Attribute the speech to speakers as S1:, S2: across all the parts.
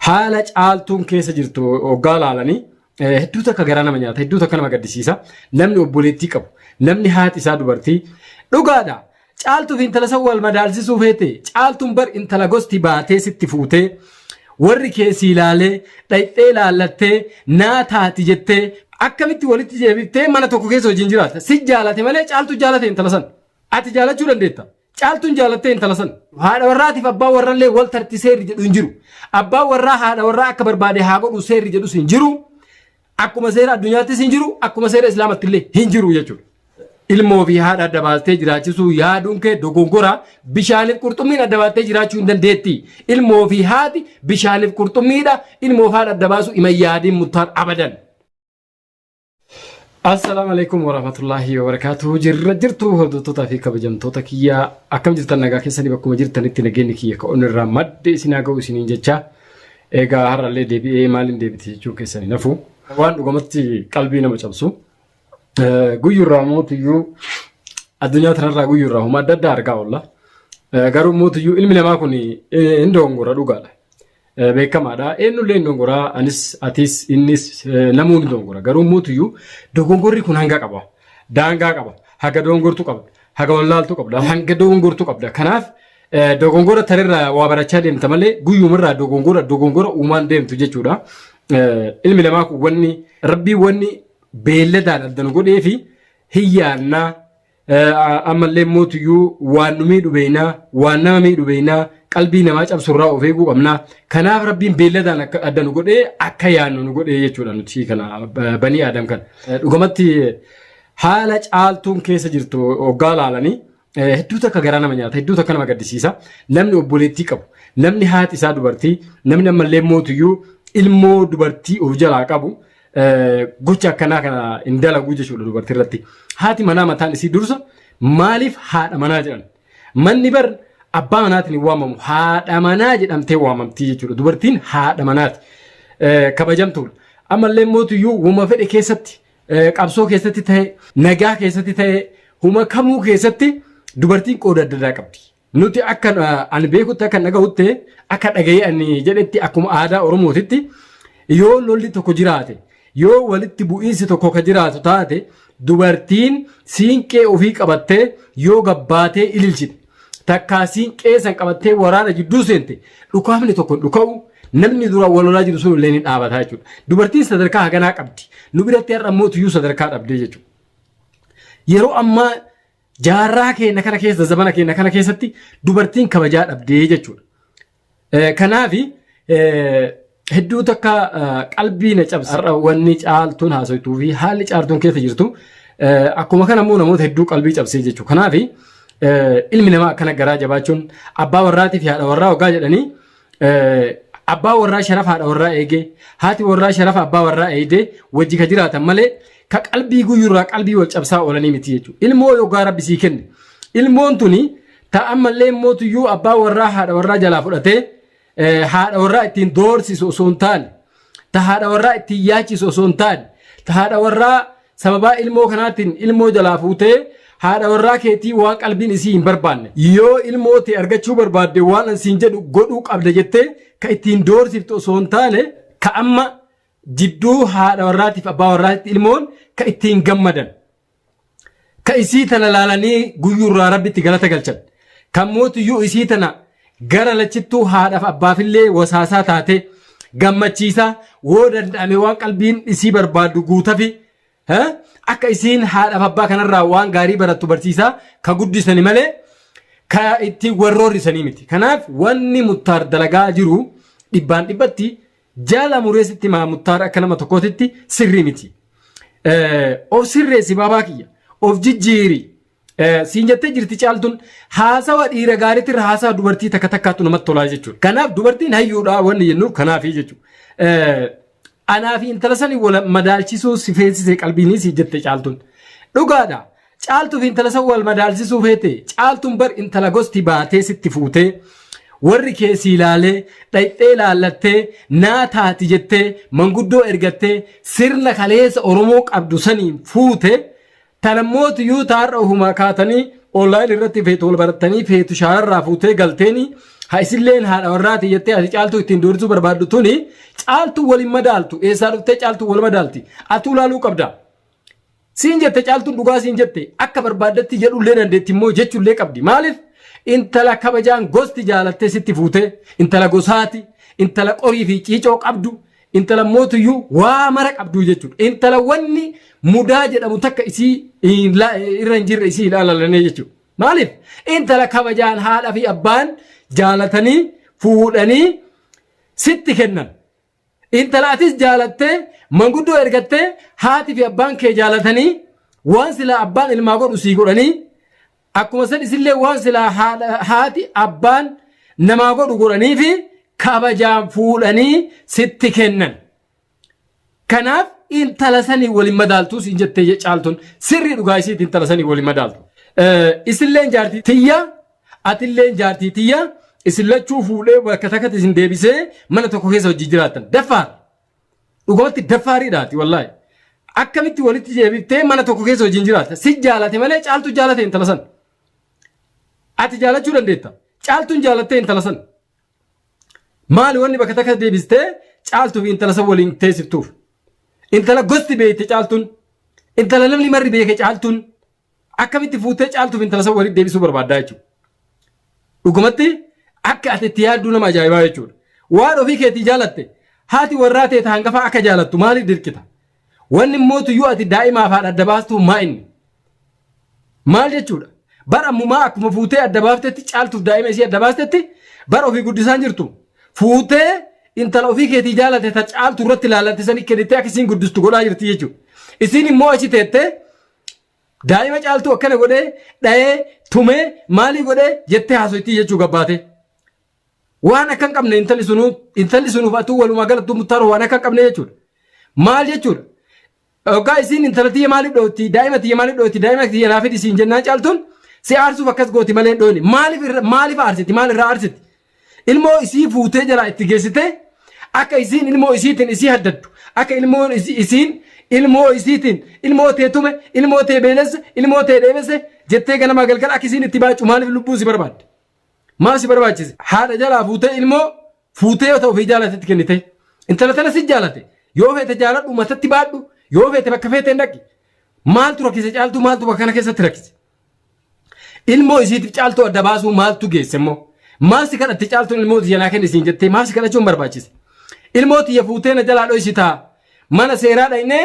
S1: Haala Caaltuun keessa jirtu hoggaa laalanii hedduu takka garaa nama nyaata, hedduu takka nama gaddisiisa. Namni obboleettii qabu, namni haati isaa dubartii dhugaadha. Caaltuu fi intala san wal madaalsisuu feete. Caaltuun bar intala gosti baatee sitti fuutee warri kee sii laalee dhayxee laallattee naa taati jettee akkamitti walitti jeebiftee mana tokko keessa wajjin jiraatta. Si jaalate malee Caaltuu jaalate intala san. Ati jaalachuu dandeetta. Caaltuun jaalattee intala san. Haadha warraatiif abbaan warrallee wal tarti seerri jedhu hin jiru. Abbaan warraa haadha warraa akka barbaade haa godhu seerri jedhus hin jiru. Akkuma seera addunyaattis hin jiru, akkuma seera islaamatti illee hin jiru jechuudha. Ilmoo fi haadha adda baastee jiraachisuu yaaduun kee dogongora. Bishaaniif qurxummiin adda baastee jiraachuu hin dandeetti. Ilmoo fi haati bishaaniif qurxummiidha. Ilmoo fi haadha adda baasuu ima yaadiin Muktaar abadan. Assalaamu alaikum warahmatullahi wabarakatuh. Jirra jirtu hordoftoota fi kabajamtoota kiyya, akkam jirtan? Nagaa keessanii? Bakkuma jirtanitti nageenyi kiyya ka'uun irraa madde isin haa ga'u isiniin jecha. Egaa har'allee deebi'ee maaliin deebite jechuu keessanii nafu. Waan dhugumatti qalbii nama cabsu. Guyyurraa mootiyyuu addunyaa tanarraa guyyurraa homa adda addaa argaa oolla. Garuu mootiyyuu ilmi namaa kun hin dogongora, dhugaadha. Beekamaadha. Eenyullee hin dongoraa, anis, atis, innis, namuu ni dongora. Garuu mootiyyuu dogongorri kun hanga qaba. Daangaa qaba. Haga dogongortu qabda. Haga wallaaltu qabda. Hanga dogongortu qabda. Kanaaf dogongora tarirraa waa barachaa deemta malee guyyumarraa dogongora dogongora uumaan deemtu jechuudha. Ilmi namaa kun wanni rabbii wanni beelladaan adda nu godhee fi hiyyaannaa ammallee mootiyyuu waan nu miidhu beeynaa, waan nama miidhu beeynaa, qalbii namaa cabsurraa of eeguu qabnaa. Kanaaf rabbiin beelladaan akka adda nu godhee akka yaannu nu godhee jechuudha nuti kana banii aadam kana. Dhugumatti haala Caaltuun keessa jirtu hoggaa laalanii hedduu takka garaa nama nyaata, hedduu takka nama gaddisiisa. Namni obboleettii qabu, namni haati isaa dubartii, namni ammallee mootiyyuu ilmoo dubartii of jalaa qabu gocha akkanaa kana hin dalagu jechuudha dubartii irratti. Haati manaa mataan isii dursa maaliif haadha manaa jedhan? Manni bar abbaa manaatiin hin waamamu, haadha manaa jedhamtee waamamtii jechuudha. Dubartiin haadha manaati. Kabajamtuudha. Ammallee mootiyyuu wuma fedhe keessatti, qabsoo keessatti ta'e, nagaa keessatti ta'e, huma kamuu keessatti dubartiin qooda adda addaa qabdi. Nuti akka ani beekutti, akka dhagahutti, akka dhaga'ee ani jedhetti, akkuma aadaa Oromootitti yoo lolli tokko jiraate, yoo walitti bu'iinsi tokko ka jiraatu taate, dubartiin siinqee ofii qabattee yoo gabbaatee ililchite, takkaa siinqee san qabattee waraana jidduu seente, dhukaafni tokko hin dhuka'u, namni dura wal lolaa jiru sun illee ni dhaabataa jechuudha. Dubartiin sadarkaa haganaa qabdi. Nu biratti har'a immoo tuyyuu sadarkaa dhabdee jechuudha. Yeroo ammaa jaarraa keenya kana keessa, zamana keenya kana keessatti dubartiin kabajaa dhabdee jechuudha. Kanaafi hedduu takka qalbii na cabsa. Har'a wanni Caaltuun haasoftuu fi haalli Caaltuun keessa jirtu akkuma kana immoo namoota hedduu qalbii cabsee jechuudha. Kanaafi ilmi namaa akkana garaa jabaachuun abbaa warraatii fi haadha warraa hoggaa jedhanii, abbaa warraa sharafa haadha warraa eegee, haati warraa sharafa abbaa warraa eegdee wajji ka jiraatan malee ka qalbii guyyurraa qalbii wal cabsaa oolanii miti jechuudha. Ilmoo yoggaa rabbi sii kenne, ilmoon tuni ta ammallee mootuyyuu abbaa warraa haadha warraa jalaa fudhatee haadha warraa ittiin doorsisu osoo hin taane, ta haadha warraa ittiin yaachisu osoo hin taane, ta haadha warraa sababaa ilmoo kanaatiin ilmoo jalaa fuutee haadha warraa keetii waan qalbiin isii hin barbaanne, yoo ilmoo tee argachuu barbaadde waan an siin jedhu godhuu qabda jettee ka ittiin doorsiftu osoo hin taane, ka amma jidduu haadha warraatiif abbaa warraatitti ilmoon ka ittiin gammadan, ka isii tana laalanii guyyuurraa rabbitti galata galchan, kan mootiyyuu isii tana gara lachittuu haadhaaf abbaafillee wasaasaa taate gammachiisaa, woo danda'ame waan qalbiin isii barbaaddu guutafi, akka isiin haadhaaf abbaa kanarraa waan gaarii barattu barsiisaa ka guddisani malee ka ittiin warroorrisanii miti. Kanaaf wanni Muttaar dalagaa jiru dhibbaan dhibbatti jaala mureessitti maa Muttaar akka nama tokkootitti sirrii miti. Of sirreessi baabaa kiyya, of jijjiiri. Siin jettee jirti Caaltuun. Haasawa dhiira gaariitti irra haasawa dubartii takka takkaatu namatti tolaa jechuudha. Kanaaf dubartiin hayyuudha wanni jennuuf kanaafi jechuudha. Anaa fi intala sanii wal madaalchisuu si feesise qalbiinis jette Caaltuun. Dhugaadha. Caaltuu fi intala san wal madaalchisuu feete. Caaltuun bar intala gosti baatee sitti fuutee warri kee si ilaalee dhayxee laallattee naa taati jettee manguddoo ergattee sirna kaleessa Oromoo qabdu saniin fuute. Tana mootiyyuu taarra ofumaa kaatanii online irratti feetu wal barattanii feetu shaararraa fuutee galteeni Ha isilleen haadha warraati jettee ati caaltuu ittiin doorsisuu barbaaddu tuni caaltuu waliin madaaltu eessaa dhuftee caaltuu wal madaalti atuu laaluu qabda. Siin jette caaltuun dhugaa siin jette akka barbaaddetti jedhullee dandeetti immoo jechuullee qabdi. Maaliif intala kabajaan gosti jaalattee sitti fuutee intala gosaati intala qorii fi ciicoo qabdu intala mootuyyuu waa mara qabdu jechuudha. Intala wanni mudaa jedhamu takka isii irra hin jirre isii ilaalalanii jechuudha. Maaliif intala kabajaan haadha fi abbaan jaalatanii fuudhanii sitti kennan. Intala atis jaalattee manguddoo ergattee haati fi abbaan kee jaalatanii waan silaa abbaan ilmaa godhu sii godhanii akkuma san isillee waan silaa haati abbaan namaa godhu godhanii fi kabajaan fuudhanii sitti kennan. Kanaaf intala sanii waliin madaaltuu siin jettee caaltuun sirrii dhugaa isiiti intala sanii waliin madaaltu. Isilleen jaartii tiyya atilleen jaartii tiyya isin lachuu fuudhee bakka takkatti isin deebisee mana tokko keessa hojii jiraattan. Daffaar. Dhugumatti daffaariidhaati wallaahi. Akkamitti walitti deebiftee mana tokko keessa hojiin jiraatta? Si jaalate malee caaltu jaalate intala san. Ati jaalachuu dandeetta. Caaltuun jaalattee intala san. Maali wanni bakka takka deebistee caaltuu fi intala san waliin teessiftuuf? Intala gosti beekte caaltuun. Intala namni marri beeke caaltuun. Akkamitti fuutee caaltuu fi intala san walitti deebisuu barbaaddaa jechuudha. Dhugumatti akka ati itti yaadduu nama ajaa'ibaa jechuudha. Waan ofii keetii jaalatte haati warraa teeta hangafaa akka jaalattu maaliif dirqita? Wanni mootuyyuu ati daa'imaaf haadha adda baastuu maa inni? Maal jechuudha? Bar ammumaa akkuma fuutee adda baaftetti caaltuuf daa'ima isii adda baastetti bar ofii guddisaan jirtu. Fuutee intala ofii keetii jaalate ta caaltu irratti ilaalatte sanii kennitee akka isiin guddistu godhaa jirti jechuudha. Isiin immoo achi teettee daa'ima caaltuu akkana godhee dha'ee tumee maalii godhee jettee haasoitti jechuu gabbaate. Waan akka hin qabne intalli sunuu intalli sunuuf atuu walumaa galattuu muttaaroo waan akka hin qabne jechuudha. Maal jechuudha? Hoggaa isiin intala tiyya maaliif dhootti daa'ima tiyya maaliif dhootti daa'ima tiyya naa fidi siin jennaan caaltuun si aarsuuf akkas gooti malee hin dhooni. Maaliif irra maaliif aarsiti maal irraa aarsiti? Ilmoo isii fuutee jalaa itti geessitee akka isiin ilmoo isiitiin isii haddaddu akka ilmoon isiin ilmoo isiitiin ilmoo tee tume ilmoo tee beelesse ilmoo tee dheebesse jettee ganamaa galgala akka isiin itti baacu maaliif lubbuun si barbaadde? Maal si barbaachise? Haadha jalaa fuutee ilmoo fuutee yoo ta'u ofii jaalatetti kennite. Intala tana si jaalate. Yoo feete jaaladhu matatti baadhu. Yoo feete bakka feete hin dhaqi. Maaltu rakkise caaltuu maaltu bakka kana keessatti rakkise? Ilmoo isiitiif caaltuu adda baasuu maaltu geesse immoo? Maal si kadhatte caaltuun ilmoo tiyya naa kenni siin jettee maal si kadhachuun barbaachise? Ilmoo tiyya fuutee na jalaa dhoysitaa. Mana seeraa dhaynee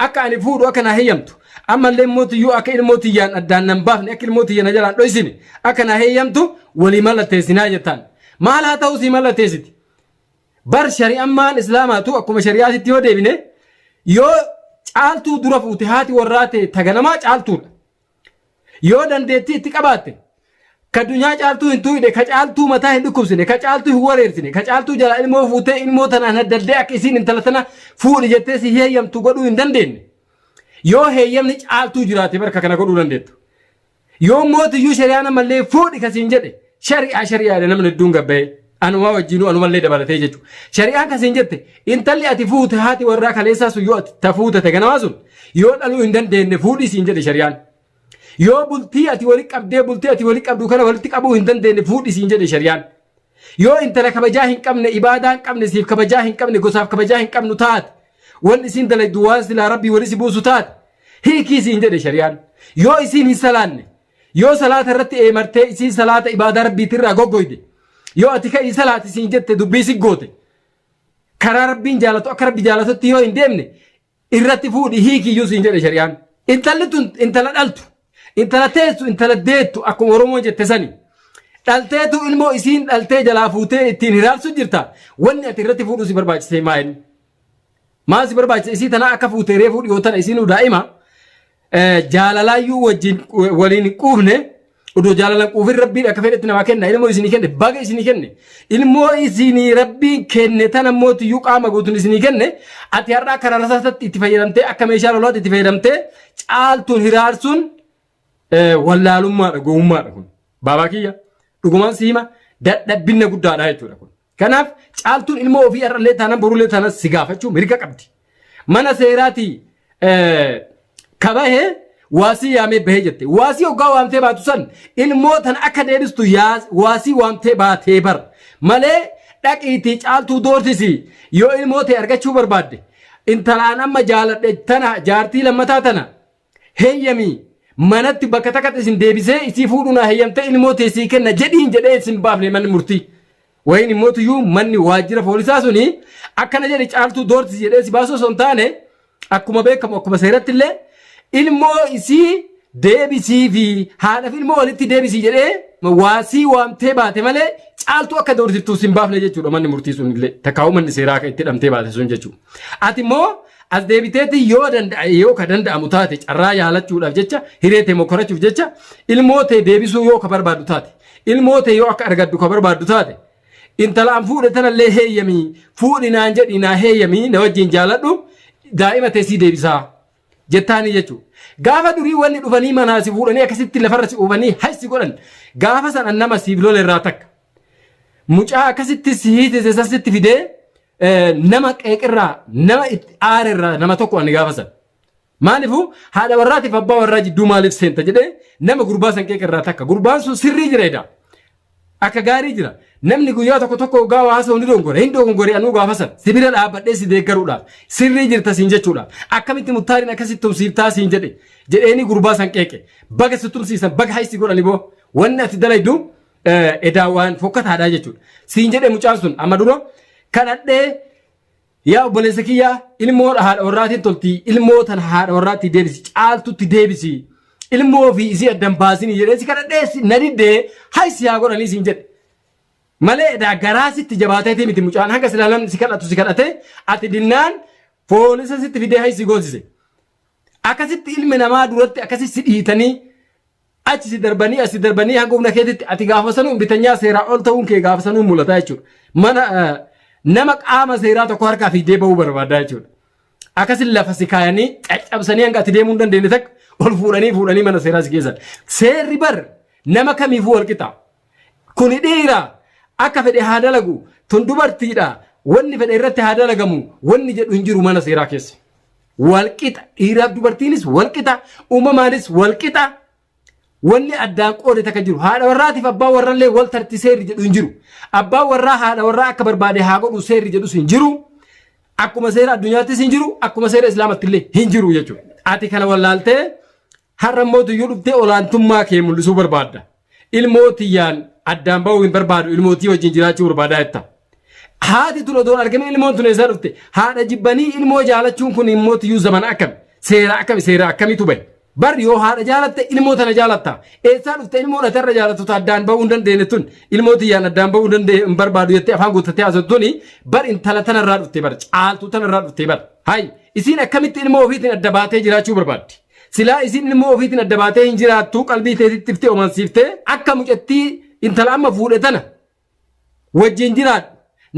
S1: akka ani fuudhu akka naa heyyamtu. Ammallee immoo tiyyuu akka ilmoo tiyyaan addaan nan baafne akka ilmoo tiyya na jalaan dhoysine akka naa heyyamtu walii mallatteessinaa jettaan. Maal haa ta'u sii mallatteessiti. Bar shari'ammaan islaamaatu akkuma shari'aatitti yoo deebine yoo caaltuu dura fuute haati warraa ta'e taganamaa caaltuudha. Yoo dandeettii itti qabaatte ka dunyaa caaltuu hin tuuyne ka caaltuu mataa hin dhukkubsine ka caaltuu hin wareersine ka caaltuu jalaa ilmoo fuutee ilmoo tanaan haddadee akka isiin intala tana fuudhi jettee si heeyyamtu godhuu hin dandeenye. Yoo heeyyamni caaltuu jiraate barka kana godhuu dandeettu. Yoo mootiyyuu shari'aan ammallee fuudhi kasiin jedhe shari'aa shari'aadha namni hedduun gabba'ee anumaa wajjinuu anumallee dabalatee jechuudha. Shari'aan kasiin jette intalli ati fuute haati warraa kaleessaa sun yoo ati ta fuute ta ganamaa sun yoo dhaluu hin dandeenye fuudhi siin jedhe shari'aan. Yoo bultii ati wali qabdee bultii ati wali qabdu kana walitti qabuu hin dandeenye fuudhi siin jedhe shari'aan. Yoo intala kabajaa hin qabne ibaadaa hin qabne siif kabajaa hin qabne gosaaf kabajaa hin qabnu taate wanni isiin dalagdu waan silaa rabbii wali si buusu taate hiikii siin jedhe shari'aan. Yoo isiin hin salaanne yoo salaata irratti eemartee isiin salaata ibaadaa rabbiitirraa goggoyde yoo ati ka'ii salaati siin jette dubbii si goote karaa rabbiin jaalatu akka rabbi jaalatutti yoo hin deemne irratti fuudhi hiikiyyuu siin jedhe shari'aan. Intalli tun intala dhaltu intala teessu intala deettu akkuma Oromoon jette sani. Dhalteetu ilmoo isiin dhaltee jalaa fuutee ittiin hiraarsu jirta. Wanni ati irratti fuudhuu si barbaachisee maa inni? Maal si barbaachise isii tana akka fuutee reefuu dhiyoo tana isiinuu daa'ima jaalalaayyuu wajjin waliin hin quufne odoo jaalalan quufin rabbiin akka fedhetti namaa kenna ilmoo isinii kenne baga isinii kenne ilmoo isinii rabbiin kenne tana mootiyyuu qaama guutuun isinii kenne ati har'a akka rarrasaatti itti fayyadamtee akka meeshaa lolaatti itti fayyadamtee caaltuun hiraarsuun wallaalummaadha gowwummaadha kun baabaa kiyya dhugumaan si hima dadhabbinna guddaadha jechuudha kun. Kanaaf caaltuun ilmoo ofii har'allee taanaan borullee taanaan si gaafachuu mirga qabdi. Mana seeraatii kabahee Waasii yaamee bahee jette. Waasii hoggaa waamtee baatu san ilmoo tana akka deebistu waasii waamtee baatee bar. Malee dhaqiitii caaltuu doorsisi yoo ilmoo tee argachuu barbaadde. Intalaan amma jaaladhe tana jaartii lammataa tana heeyyamii manatti bakka takkatti isin deebisee isii fuudhuu naa heeyyamtee ilmoo tee sii kenna jedhiin jedhee isin baafne manni murtii. Wayin immoo tuyyuu manni waajjira poolisaa suni akkana jedhi caaltuu doorsisi jedhee si baasuu osoo hin taane akkuma beekamu akkuma seeratti illee ilmoo isii deebisii fi haadhaaf ilmoo walitti deebisii jedhee waasii waamtee baate malee caaltuu akka doorsiftuu sin baafne jechuudha manni murtii sun illee takkaa'uu manni seeraa akka itti hidhamtee baate sun jechuudha. Ati immoo as deebiteeti yoo danda'e yoo ka danda'amu taate carraa yaalachuudhaaf jecha hiree tee mokkorachuuf jecha ilmoo tee deebisuu yoo ka barbaaddu taate ilmoo tee yoo akka argaddu ka barbaaddu taate Intala an fuudhe tanallee heeyyamii fuudhi naan jedhi naa heeyyamii na wajjin jaaladhu daa'ima tee sii deebisaa jettaanii jechuudha. Gaafa durii wanni dhufanii manaa si fuudhanii akkasitti lafarra si oofanii haysi godhan gaafa san an nama siif lola irraa takka. Mucaa akkasitti si hiitise san sitti fidee nama qeeqirraa nama itti aarerraa nama tokko ani gaafa san. Maaliifuu haadha warraatiif abbaa warraa jidduu maaliif seenta jedhee nama gurbaa san qeeqirraa takka. Gurbaan sun sirrii jira edaa. Akka gaarii jira. Namni guyyaa tokko tokko gaafa haasa'u ni dogongora. Hin dogongore anuu gaafa san. Si bira dhaabbadhee si deeggaruudhaaf. Sirrii jirta siin jechuudhaaf. Akkamitti muttaariin akkasitti tumsiiftaa siin jedhe. Jedheeni gurbaa san qeeqe. Baga si tumsiisan baga haysi godhani boo. Wanni ati dalaydu edaa waan fokkataadhaa jechuudha. Siin jedhe mucaan sun amma dura kadhadhee Yaa obboleessa kiyya ilmoo haadha warraatiin tolti ilmoo tana haadha warraatti deebisi caaltutti deebisi ilmoo fi isii addan baasini jedhee si kadhadhee na diddee hay si haa godhanii siin jedhe. Malee edaa garaa sitti jabaateetii miti mucaan hanga silaa namni si kadhatu si kadhate ati dinnaan poolisa sitti fidee hay si goosise. Akkasitti ilmi namaa duratti akkasitti si dhiitanii achi si darbanii as si darbanii hanga humna keetitti ati gaafa sanuu bitanyaa seeraa ol ta'uun kee gaafa sanuu mul'ata jechuudha. Mana nama qaama seeraa tokko harkaa fiidee ba'uu barbaada jechuudha. Akkasi lafa si kaayanii caccabsanii hanga ati deemuu hin dandeenye takka ol fuudhanii fuudhanii mana seeraa si geessan. Seerri bar nama kamiifuu wal qixa. Kuni dhiira akka fedhe haa dalagu tun dubartiidha wanni fedhe irratti haa dalagamu wanni jedhu hin jiru mana seeraa keessa. Walqixa dhiiraaf dubartiinis walqixa uumamaanis walqixa wanni addaan qoode takka jiru haadha warraatiif abbaa warrallee wal tarti seerri jedhu hin jiru abbaan warraa haadha warraa akka barbaade haa godhu seerri jedhus hin jiru akkuma seera addunyaattis hin jiru akkuma seera islaamatti illee hin jiru jechuudha ati kana wallaaltee har'a immoo tuyyuu dhuftee olaantummaa kee mul'isuu barbaadda ilmoo tiyyaan addaan ba'uu hin barbaadu ilmoo tiyya wajjin jiraachuu barbaadaa jetta. Haati tun odoon argamin ilmoon tun eessaa dhufte? Haadha jibbanii ilmoo jaalachuun kun immoo tiyyuu zamana akkami? Seera akkami? Seera akkamitu bahe? Bar yoo haadha jaalatte ilmoo tana jaalatta. Eessaa dhufte ilmoon ati irra jaalattu ta addaan ba'uu hin dandeenye tun ilmoo tiyyaan addaan ba'uu hin dandeenye hin barbaadu jettee afaan guuttattee haasoftu tuni bar intala tanarraa dhufte bar caaltuu tanarraa dhufte bar. Hay isiin akkamitti ilmoo ofiitiin adda baatee jiraachuu barbaaddi? Silaa isiin ilmoo ofiitiin adda baatee hin jiraattu qalbii teetitti iftee omansiiftee akka mucattii intala amma fuudhe tana wajjin jiraadhu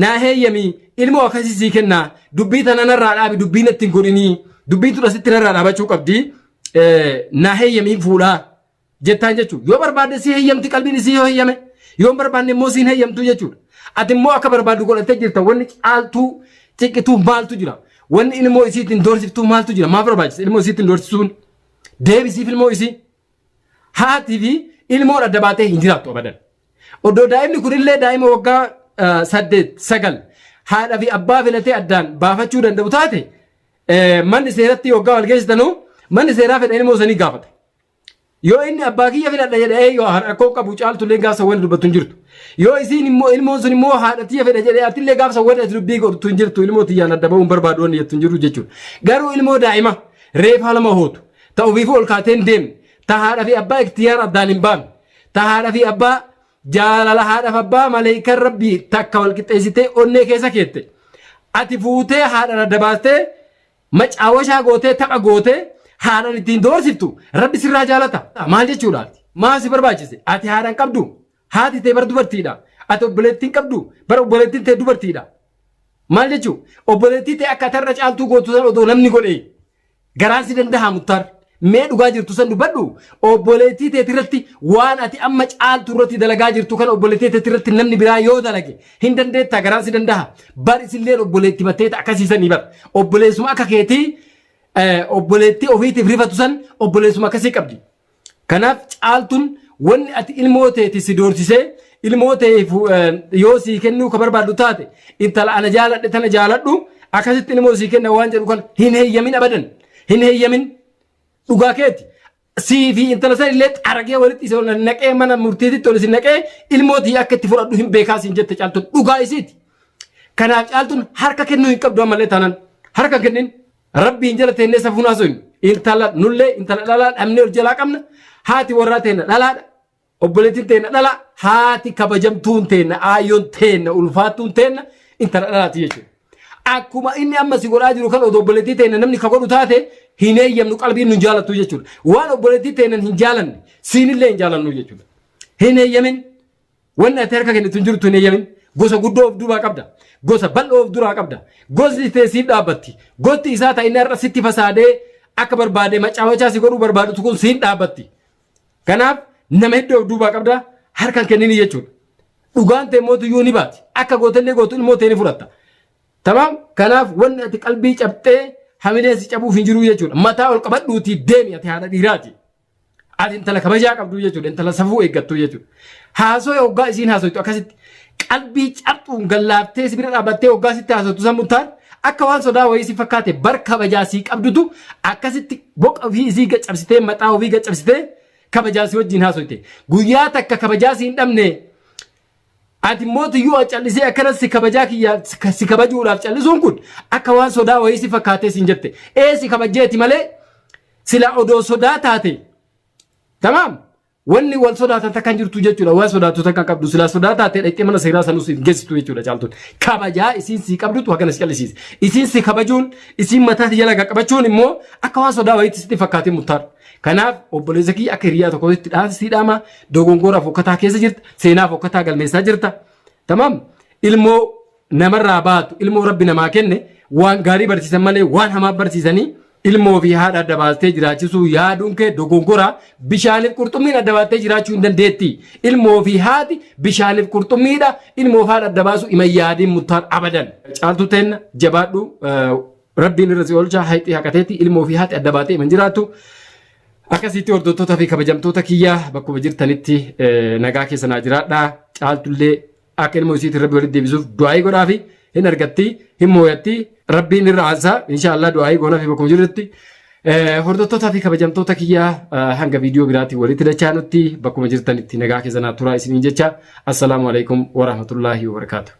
S1: naa heeyyamii ilmoo akkasii sii kennaa dubbii tana narraa dhaabi dubbii natti hin godhinii dubbiin tun asitti narraa dhaabachuu qabdi naa heeyyamii fuudhaa jettaan jechuudha. Yoo barbaadde si heeyyamti qalbiin isii yoo heeyyame yoo hin barbaanne immoo siin heeyyamtu jechuudha. Ati immoo akka barbaaddu godhattee jirta wanni caaltuu ciqituu maaltu jira? Wanni ilmoo isiitiin doorsiftuu maaltu jira? Maaf barbaachisa ilmoo isiitiin doorsisuun? Deebisiif ilmoo isii. Haatii fi ilmoon adda baatee hin jiraattu abadan. Oddoo daa'imni kunillee daa'ima waggaa 8 9 haadha fi abbaa filatee addaan baafachuu danda'u taate manni seeratti waggaa wal geessitanuu manni seeraa fedha ilmoo sanii gaafata. Yoo inni abbaa kiyya filadha jedhe eeyyoo rakkoo qabu caaltullee gaafsa wanni dubbattu hin jirtu. Yoo isiin immoo ilmoon sun immoo haadha tiyya fedha jedhe atillee gaafsa wanni ati dubbii godhtu hin jirtu ilmoo tiyyaan adda ba'uu hin barbaadu wanni jettu hin jirtu jechuudha. Garuu ilmoo daa'ima reefaa lama hootu ta ofiifuu ol kaatee hin deemne ta haadha fi abbaa iktiyaar addaan hin baafne ta haadha fi abbaa jaalala haadhaaf abbaa maleeykan rabbii takka wal qixxeessitee onnee keessa keette ati fuutee haadhaan adda baastee macaawashaa gootee tapha gootee haadhaan ittiin doorsiftu rabbi sirraa jaalata maal jechuudha maal si barbaachise ati haadhaan qabdu haati tee bar dubartiidha ati obboleettiin qabdu bar obboleettiin tee dubartiidha maal jechuu obboleettii tee akka tarra caaltuu gootu san odoo namni godhee Garaan si dandahaa Muktaar? Mee dhugaa jirtu san dubbadhu obboleettii teetirratti waan ati amma caaltu irratti dalagaa jirtu kana obboleettii teetirratti namni biraa yoo dalage hin dandeettaa garaan si dandaha bar isilleen obboleetti batteeta akkasiisanii bar obboleessuma akka keetii Obboleettii ofiitiif rifatu san obboleessuma akkasii qabdi. Kanaaf Caaltuun wanni ati ilmoo teeti si doorsisee ilmoo tee yoo sii kennuu ka barbaaddu taate intala ana jaaladhe tana jaaladhu akkasitti ilmoo sii kenna waan jedhu kan hin heeyyamin abadan hin heeyyamin dhugaa keeti. Sii fi intala san illee xaragee walitti isa naqee mana murtiititti ol isin naqee ilmoo tiyya akka itti fudhadhu hin beekaa siin jette Caaltuun dhugaa isiiti. Kanaaf Caaltuun harka kennuu hin qabdu ammallee taanaan harka kennin. Rabbiin jala teennee safuun haasofnu. Intala nullee intala dhalaa dhabnee ol jalaa qabna. Haati warraa teenna dhalaadha. Obboleettiin teenna dhala. Haati kabajamtuun teenna aayyoon teenna ulfaattuun teenna intala dhalaati jechuudha. Akkuma inni amma si godhaa jiru kan odoo obboleettii teenna namni ka godhu taate hin eeyyamnu qalbiin nu jaalattu jechuudha. Waan obboleettii teennan hin jaalanne siinillee hin jaalannu jechuudha. Hin eeyyamin. Wanni ati harka kennitu hin jirtu hin eeyyamin. Gosa guddoo of duubaa qabda. Gosa bal'oo of duraa qabda. Gosti tee siif dhaabbatti. Gosti isaa ta inni har'a sitti fasaadee akka barbaade macaawachaa si godhuu barbaadutu kun siin dhaabbatti. Kanaaf nama hedduu of duubaa qabda harka hin kennini jechuudha. Dhugaan tee mootuyyuu ni baati. Akka gootellee gootu ilmoo tee ni fudhatta. Tamaam kanaaf wanni ati qalbii cabxee hamileen si cabuuf hin jiru jechuudha. Mataa ol qabadhuutii deemi ati haadha dhiiraati. Ati intala kabajaa qabdu jechuudha. Intala safuu eeggattu jechuudha. Haasoo hoggaa isiin haasoytu akkasitti qalbii cabxuun gallaaftee si bira dhaabbattee hoggaa sitti haasoytu san muttaan akka waan sodaa wayii si fakkaate bar kabajaa sii qabdutu akkasitti boqa ofii isii gaccabsitee mataa ofii gaccabsitee kabajaa si wajjin haasoyte. Guyyaa takka kabajaa si hin dhabne ati mootiyyuu callisee akkana si kabajaa kiyya si kabajuudhaaf callisuun kun akka waan sodaa wayii si fakkaatee siin jette. Ee si kabajjeeti malee Sila odoo sodaa taate tamaam wanni wal sodaatan takka hin jirtu jechuudha. Waan sodaattu takka hin qabdu. Silaa sodaa taate dhaqxee mana seeraa sanus hin geessitu jechuudha Caaltuun. Kabajaa isiin sii qabdutu hagana si callisiise. Isiin si kabajuun isiin mataa si jala qaqqabachuun immoo akka waan sodaa wayiitti sitti fakkaatee murtaadha. Kanaaf obboleessa kiyya akka hiriyaa tokkotti dhaansi sii dhaama dogongora fokkataa keessa jirta seenaa fokkataa galmeessaa jirta. Tamaam ilmoo namarraa baatu ilmoo rabbi namaa kenne waan gaarii barsiisan malee waan hamaa barsiisanii ilmoo fi haadha adda baastee jiraachisuu yaaduun kee dogongora bishaaniif qurxummiin adda baastee jiraachuu hin dandeetti ilmoo fi haati bishaaniif qurxummiidha ilmoo fi haadha adda baasuu ima yaadiin muttaan abadan caaltuu teenna jabaadhu rabbiin irra si oolcha hayxii haqateetti ilmoo fi haati adda baatee ima jiraattu. Akkasitti hordoftoota fi kabajamtoota kiyyaa bakkuma jirtanitti nagaa keessa naa jiraadhaa caaltullee akka ilmoo isiitiin rabbi walitti deebisuuf du'aayii godhaafi hin argatti hin mooyatti rabbiin irra aansaa inshaallah du'aayii goonafi bakkuma jirrutti. Hordoftootaa fi kabajamtoota kiyyaa hanga viidiyoo biraatiin walitti dachaanutti bakkuma jirtanitti nagaa keessa naa turaa isiniin jecha assalaamu alaikum warahmatullaahi wabarakaatu.